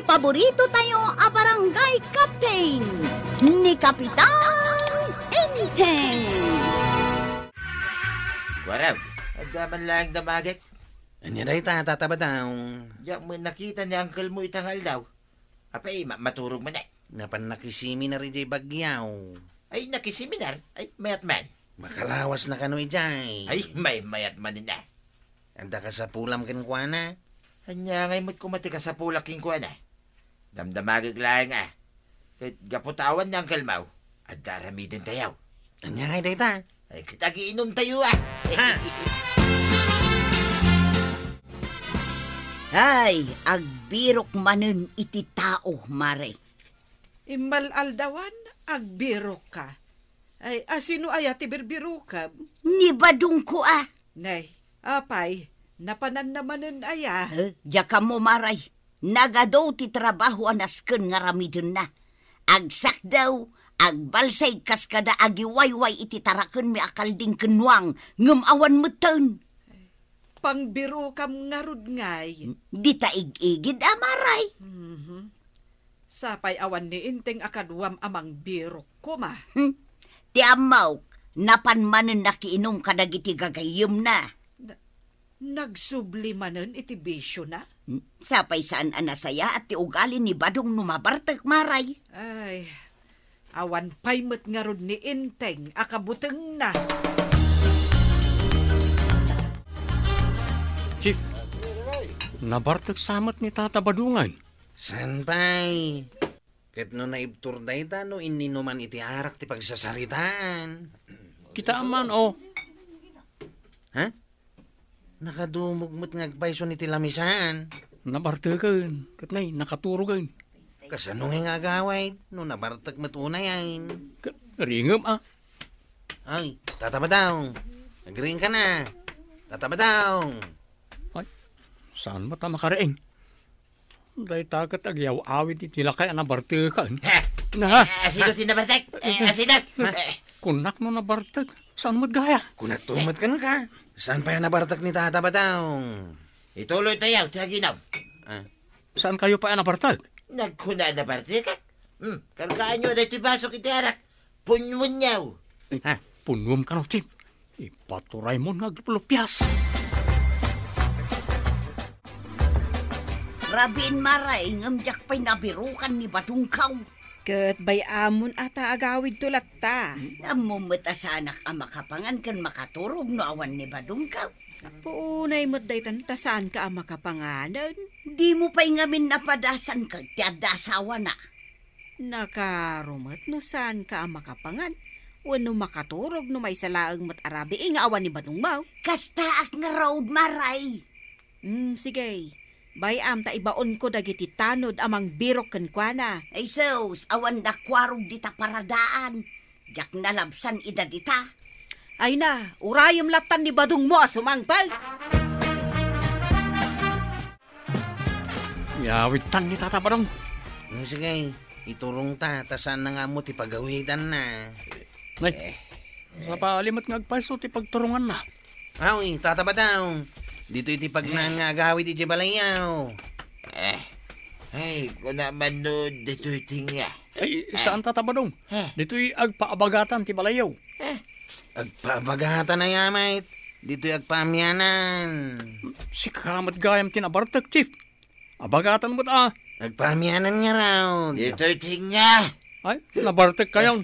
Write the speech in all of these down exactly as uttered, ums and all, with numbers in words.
Paborito tayo a barangay captain, ni Kapitan Enteng. Kuaraw, adda man laeng damagek. Ania dayta, Tata Badong? Diak met nakita ni uncle mo ita nga aldaw. Apay, ma-, maturog man, eh. Napan nakiseminar idiay Baguio. Ay, nakiseminar? Ay, mayat man. Makalawas na kano idiay. Ay, may-, mayat man, eh. Adda kasapulam kenkuana? Ania ngay met koma ti kasapulak kenkuana? Damdamagek laeng a. Ket gapu ta awan ni Uncle Mau, adda aramiden tayo. Ania ngay dayta? Ay, ket agiinom tayo, ah. Ha? Ay, agbirok manen iti tao, Mare. Immal-aldawan, agbirokka. Ay, asino aya ti birbirokem? Ni badongko a. Nay, apay, napananna manen aya? Eh, diak ammo, Maray. Nagadu ti trabaho a nasken nga aramidenna. Agsakdaw, agbalsay kas kada agiwayway iti tarakenmi a kalding ken nuang, ngem awan metten. Pangbirokam ngarud ngay. Dita ig-igid a, Maray. Mhm. Sapay awan ni Enteng a kaduam a mangbirok koma. Hmm. Ti ammok, napan manen nakiinum kadagiti gagayyemna. Na-, nagsubli manen iti bisiona? Hmm. Sapay saan a nasayaat ti ugali ni Badong no mabartek, Maray. Ay, awan pay met ngarud ni Enteng a kabutengna. Chief, nabartek sa met ni Tata Badong. Saan pay? Ket no naibtur dayta no inninuman iti arak ti pagsasaritaan. Kitaem man, oh. Ha? Nakadumog met nga agpayson iti lamisan. Nabarteken, ket nay, nakaturogen. Kasano ngay nga agawid no nabartek met unay ay? Ka-, ringem, ah. Ay, Tata Badong. Agriing ka na. Tata Badong. Ay, saan met a makariing? Dayta ket agyaw-awid iti lakay a nabarteken. Ha? Na? Eh, asino ti nabartek? Eh, asino? Eh. Kunak no nabartek. Saan met gaya? Kunak to met kenka. Saan pay a nabartek ni Tata Badong? Ituloy tayo, ti aginam. Ah. Saan kayo pay a nabartek? Nagkuna a nabartek? Hmm, kargaanyo daytoy basok iti arak. Punwenyaw. Eh, ha? Punwem kano, Chief. Ipaturay mo nga aglupias. Rabiin, Maray, ngem diak pay nabirokan ni Badongko. Ket bay-amon a ta agawidto latta. Ammom met a saanak a makapangan ken makaturog no awan ni Badongko. Puunay met daytan ta saanka a makapanganen. Dimo pay ngamin napadasan ket ti adda asawana. Nakaro met no saanka a makapangan wenno makaturog no maysa laeng met a rabii nga awan ni Badongmo. Kastaak ngarud, Maray. Mm, sige. Bay-am ta ibaonko dagiti tanod a mangbirok kenkuana. Ay sus, awan da kuarog dita paradaan. Diak nalabsan ida dita. Ay na, urayem lattan ni Badongmo a sumangpet. Yawidtan ni Tata Badong. Mm, sige, iturongta, ta saanna nga ammo ti pagawidanna. Nay, eh, sapay met nga agpayso ti pagturonganna. Aw, Tata Badong, ditoy ti pagnaan nga agawid iti balayyo. Eh, ay, kuna man no ditoy ti nga. Ay, saan, Tata Badong? Eh. Ditoy agpaabagatan ti balayyo. Eh. Agpaabagatan aya met. Ditoy agpaamianan. Sika met gayam ti nabartek, Chief. Abagatan met a. Agpaamianan ngarud. Ditoy ti nga. Ay, nabartek kayon.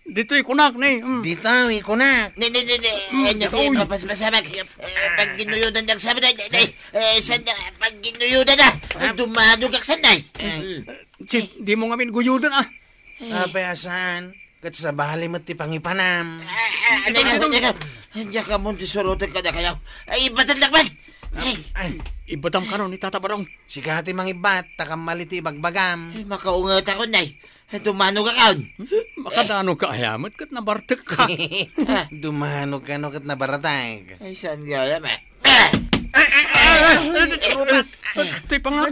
Ditoy kunak ni, mm. Ditoy kunak. Ni, ni, ni, ni. Mm, anya ti ditoy. Mapaspasamak. Eh, pagginuyodan na sa mga, ni, ni. Eh, san, pagginuyodan na. Ah. Dumadugak sanay. Eh. Mm. Chief, di mo ngamin guyodan, ah. Eh. Apay, asan? Ket sabali met ti pangipanam. Ah, ah, ano, ano, ano, ano? Diak ammo ti surotek kadakayo. Ay, ibatandak man. Ay. Ay. Ibatam kano ni Tata Badong. Sika ti mangibbat, ta kammal iti ibagbagam. Ay, makaungetakon, nay. Ay, dumanogakon. Makadanog ka aya met ket nabartek ka. Dumanog kano ket nabartek. Ay, saan gayam, eh? Ah! Ay, ay, ay, ay, ay, rupak. Ay, toy pangak.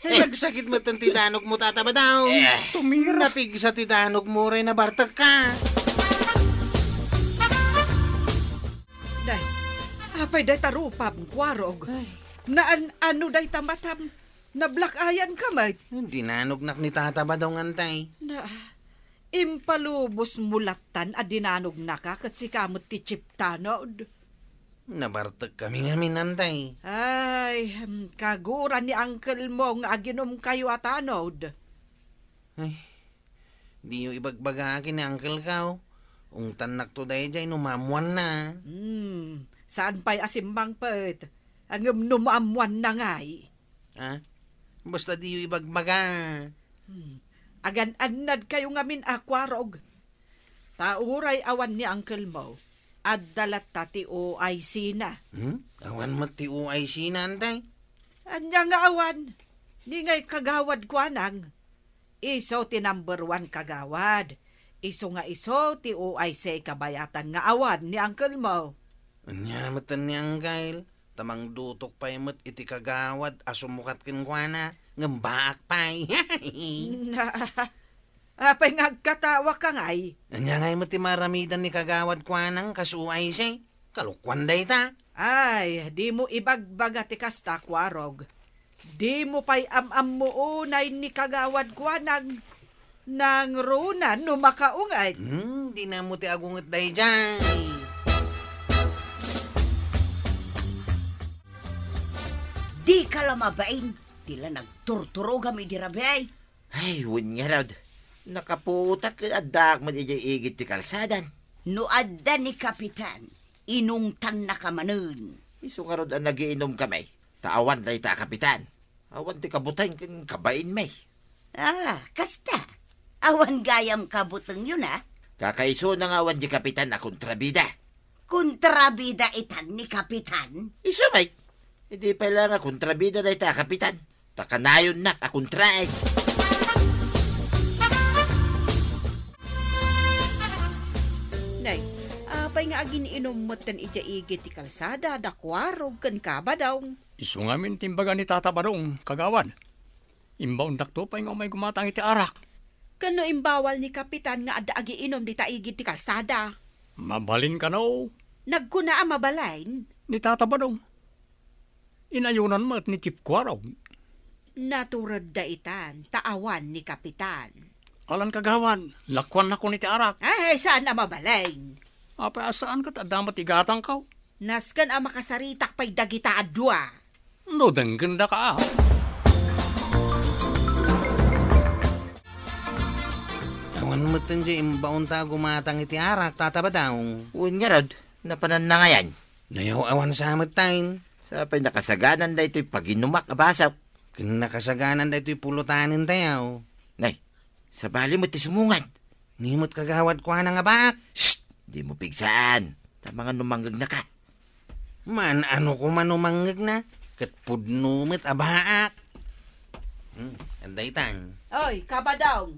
Ay, nagsakit met ti danog mo, Tata Badong. Eh. Tumira. Napigsa ti danog mo, ray nabartek ka. Day, apay dayta rupam, kuarog? Ay. Naan-ano dayta matam? Nablak-ayanka met. Dinanognak ni Tata Badong, Antay. Na, impalubosmo lattan a dinanognaka ket sika met ti chief tanod. Nabartekkami ngamin, Antay. Ay, hmm, kagura ni uncle mo nga aginumkayo a tanod. Ay, diyo ibagbaga ken ni uncle ko. Ungtannakto daydiay no maammoanna. Hmm, saan pay a simmangpet. Ngem no maammoanna ngay. Ha? Basta diyo ibagbaga. Hmm. Agan-annadkayo ngamin a kuarog. Ta uray awan ni uncle mo, adda latta ti O I C na. Hmm? Awan met ti O I C na, Antay? Ania nga awan? Ni ngay kagawad kuanang. Isu ti number one kagawad. Isu nga isu ti O I C kabayatan nga awan ni uncle mo. Ania met ni uncle? Ta mangdutok pay met iti kagawad a sumukat kenkuana, ngem baak pay. Na, apay nga agkatawaka ngay? Ania ngay met ti maaramidan ni kagawad kuanang kas O I C? Kalokuan dayta. Ay, dimo ibagbaga ti kasta, kuarog. Dimo pay am-ammo unay ni kagawad kuanang nangruna no makaunget. Hmm, di na mo ti agunget daydiay. Dika la mabain, ti la nagturturogam idi rabii. Ay, wen ngarud. Nakaputak ket addaak met idiay igid ti kalsada. No adda ni Kapitan, inungtannaka manen. Isu ngarud a nagiinumkami, ta awan dayta a Kapitan. Awan ti kabuteng ken kabainmi. Ah, kasta. Awan gayam kabutengyon, a? Kakaisuna nga awan di Kapitan a kontrabida. Kontrabida itan ni Kapitan? Isu met. Idi pay la nga kontrabida dayta a Kapitan. Ta kanayonnak a kontraek. Nay, apay nga agin-inum metten idiay igid ti kalsada da Kuarog ken Kabadong? Isu ngamin ti imbaga ni Tata Badong, kagawad. Imbaondakto pay nga umay gumatang iti arak. Ken no imbawal ni Kapitan nga adda agiinum dita igid ti kalsada? Mabalin kano? Nagkuna a mabalin? Ni Tata Badong. Inayunan met ni Chief Kuarog. Naturedda itan, ta awan ni Kapitan. Alan kagawad, lakuannakon iti arak. Ay, saan a mabalin? Apay a saan ket adda met igatangko? Nasken a makasaritak pay dagita a dua. No, denggenda ka, a. Awan met diay imbaonta a gumatang iti arak, Tata Badong. Wen ngarud, napananna ngayan. Nayaw-awan sa met tayo. Sa pay nakasaganan daytoy paginumak a basok. Ken nakasaganan daytoy pulutanen tayo. Nay, sabali met ti sumungad. Ni met kagawad kuana nga baak. Shh! Dimo pigsaan. Ta mangan no mangngegnaka. Maan-ano koma no mangngegna? Ket pudno met a baak. Hmm, adda itan. Oy, Kabadong.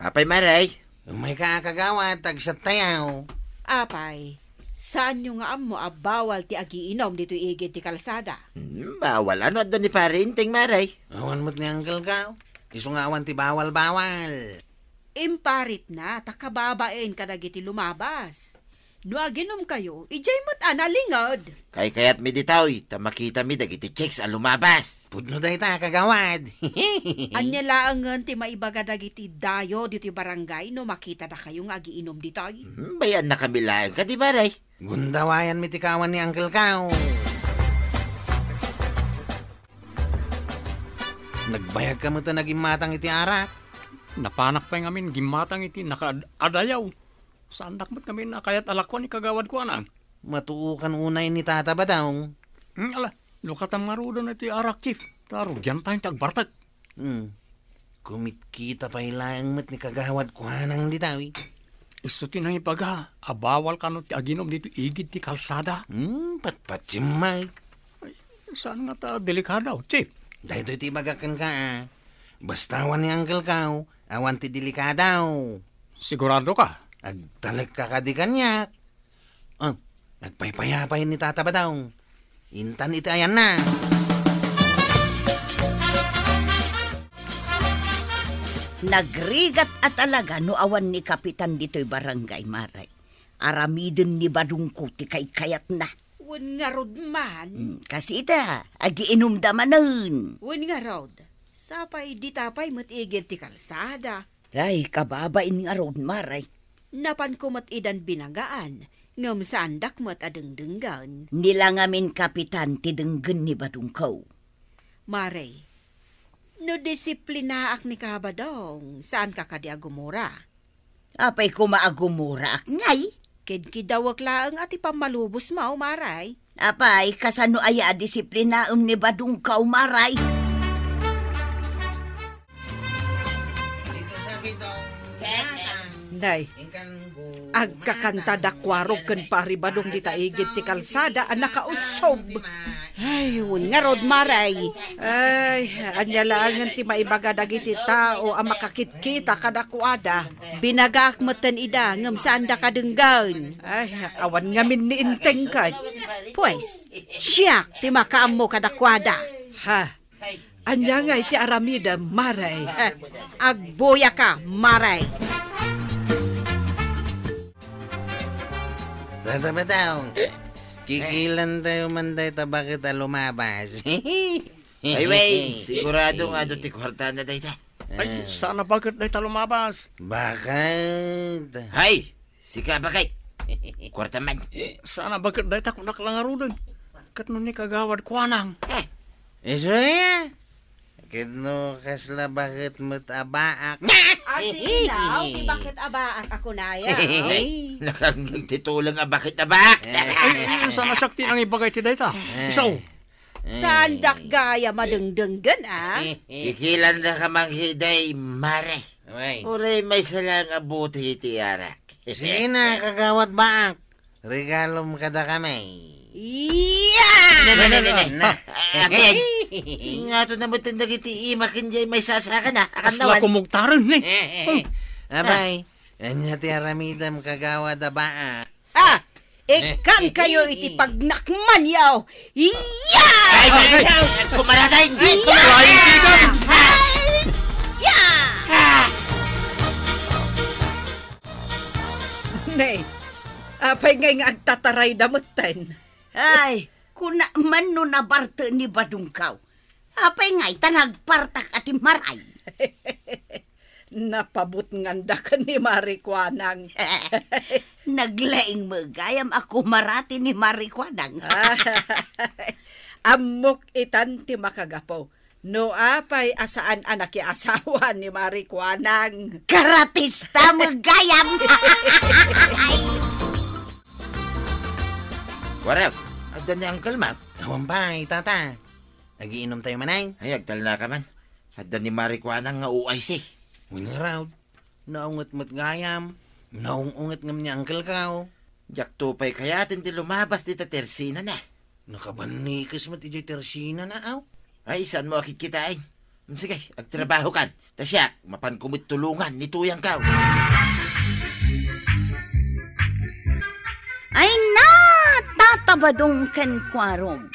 Apay, Mare? Umayka a kagawad, ta agsat tayo. Apay, saanyo nga ammo a bawal ti agiinum ditoy igid ti kalsada? Hmm, bawal? Ano adda ni Pare Enteng, Mare? Awan met ni Uncle Gaw. Isu nga awan ti bawal-bawal. Imparitna, ta kababain kadagiti lumabas. No aginumkayo, idiay met a nalinged. Kaykayatmi ditoy, ta makitami dagiti chicks a lumabas. Pudno dayta, kagawad. Ania laengen ti maibaga dagiti dayo ditoy barangay no makitadakayo nga agiinum ditoy? Hmm, bay-annakami laeng kadi, Mare. Gundawayanmi ti kawan ni Uncle Gaw. Nagbayagka met a nagimmatang iti arak. Napanak pay ngamin gimmatang iti nakaad-adayaw. Saannak met ngamin a kayat a lakuan ni kagawad kuana. Matuokan unay ni Tata Badong. Hmm, ala, lukatam ngaruden iti arak, Chief. Ta rugiantayon ti agbartek. Hmm. Kumitkita pay laeng met ni kagawad kuanang ditawi. Isu ti nangibaga a bawal kano ti aginum ditoy igid ti kalsada. Hmm, patpatsim, Mike. Ay, saan nga ta delikado, Chief? Daytoy ti ibagak kenka, a. Basta awan ni Uncle Gaw, awan ti delikado. Sigurado ka? Agtalekka kadi kaniak. Oh, nagpaypayapay ni Tata Badong. Intan iti ayanna. Nagrigat a talaga no awan ni Kapitan ditoy barangay, Mare. Aramiden ni Badongko ti kaykayatna. Wen ngarud man. Hmm, kasita, agiinumda manen. Wen ngarud, sapay dita pay met igid ti kalsada. Ay, kababain ngarud, Mare. Napanko met idan binagaan, ngem saandak met a dengdenggen. Ni la ngamin kapitan ti denggen ni Badongko. Mare, no disiplinaak ni Kabadong, saanka kadi a gumura? Apay koma a gumurak ngay? Kidkidawek laeng a ti pammalubosmo, Maray. Apay, kasano aya a disiplinaem ni Badongko, Maray? Nay, agkakanta da Kuarog ken Pari Badong dita igid ti kalsada a nakausog. Ay, wen ngarud, Maray. Ay, ania laengen ti maibaga dagiti tao a makakitkita kadakuada? Binagaak metten ida, ngem saandaka denggen. Ay, awan ngamin ni intengkat. Pues, siak ti makaammo kadakuada. Ha? Ania ngay ti aramidem, Maray? Eh, agbuyaka, Maray. Tata Badong, kikilantayo man dayta baket a lumabas. Ay, wey, sigurado nga adu ti kuartana dayta. Ay, saan a baket dayta lumabas? Baket? Hay, sika baket. Kuarta man. Saan a baket dayta, kunak la ngaruden. Ket no ni Kagawad Kuanang. Eh, isu aya? Ket no kasla baket met a baak. Asinaw ti baket a baak a kunaya. Ay, nakangngeg ti tuleng a baket a baak. Ay, ay, saan a siak ti nangibagay ti dayta? Isu. Saandak gayam a dengdenggen, a? Kikilanda ka man ketdi, Mare. Uray maysa laeng a bote ti arak. Sige na, Kagawad Baak. Regalom kadakami. Yeah! Na, na, na, na, na. Amen. Ingato na met dagiti ima ken diay maysasaka na. Kasla kumugtaren, eh. Eh, eh, eh. Abay, ania ti aramidem, Kagawad Baak? Ah! Ikkankayo iti pagnakmanyo. Iya! Ay, ay, ay, ay, kumaraday! Ay, kumaraday! Ay, iya! Ne, apay ngay nga agtatarayda metten? Ay, kuna man no nabarte ni Badongko. Apay ngay ta nagpartak a ti Maray? Napabutnganda ken ni Mari Kuanang. Naglaing met gayam a kumarati ni Mari Kuanang. Ammok itan ti makagapu. No apay a saan a nakiasawa ni Mari Kuanang. Karatista met gayam. Warem, adda ni Uncle Mac? Awan pay, Tata. Agiinumtayo manen? Ay, agtalnaka man. Adda ni Mari Kuanang nga O I C. Wen ngarud, naunget met gayam. Naung-unget ngem ni Uncle Kao. Diakto pay kayaten ti lumabas dita tersinana. Nakabannikes met idiay tersinana, aw. Ay, saanmo a kitkitaen? Sige, agtrabahokan. Ta siak, mapanko met tulongan ni Tuyang Kao. Ay na, Tata Badong ken Kuarog.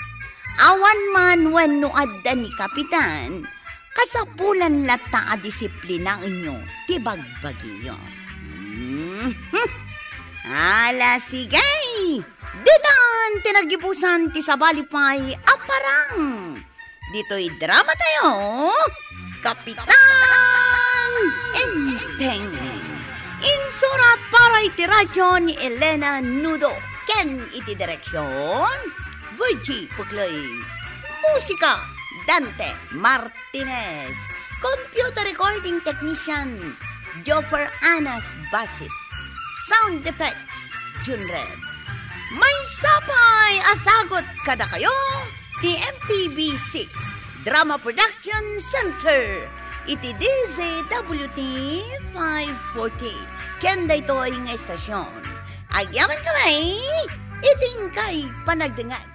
Awan man wenno adda ni Kapitan, kasapulan latta a disiplinaenyo ti bagbagiyo. Mhm. Ala, sige! Ditan ti naggibusan ti sabali pay a parang. Ditoy drama tayo, Kapitan Enteng. Insurat para iti radyo ni Elena Nudo ken iti direksyon, Virgie Puclay. Musika, Dante Martinez. Computer recording technician, Jopper Anas Basit. Sound effects, Junred. Maysa pay a sagut kadakayo ti M P B C Drama Production Center iti D Z W T five forty. Ken daytoy nga estasyon, agyamankami iti inkay panagdengngeg.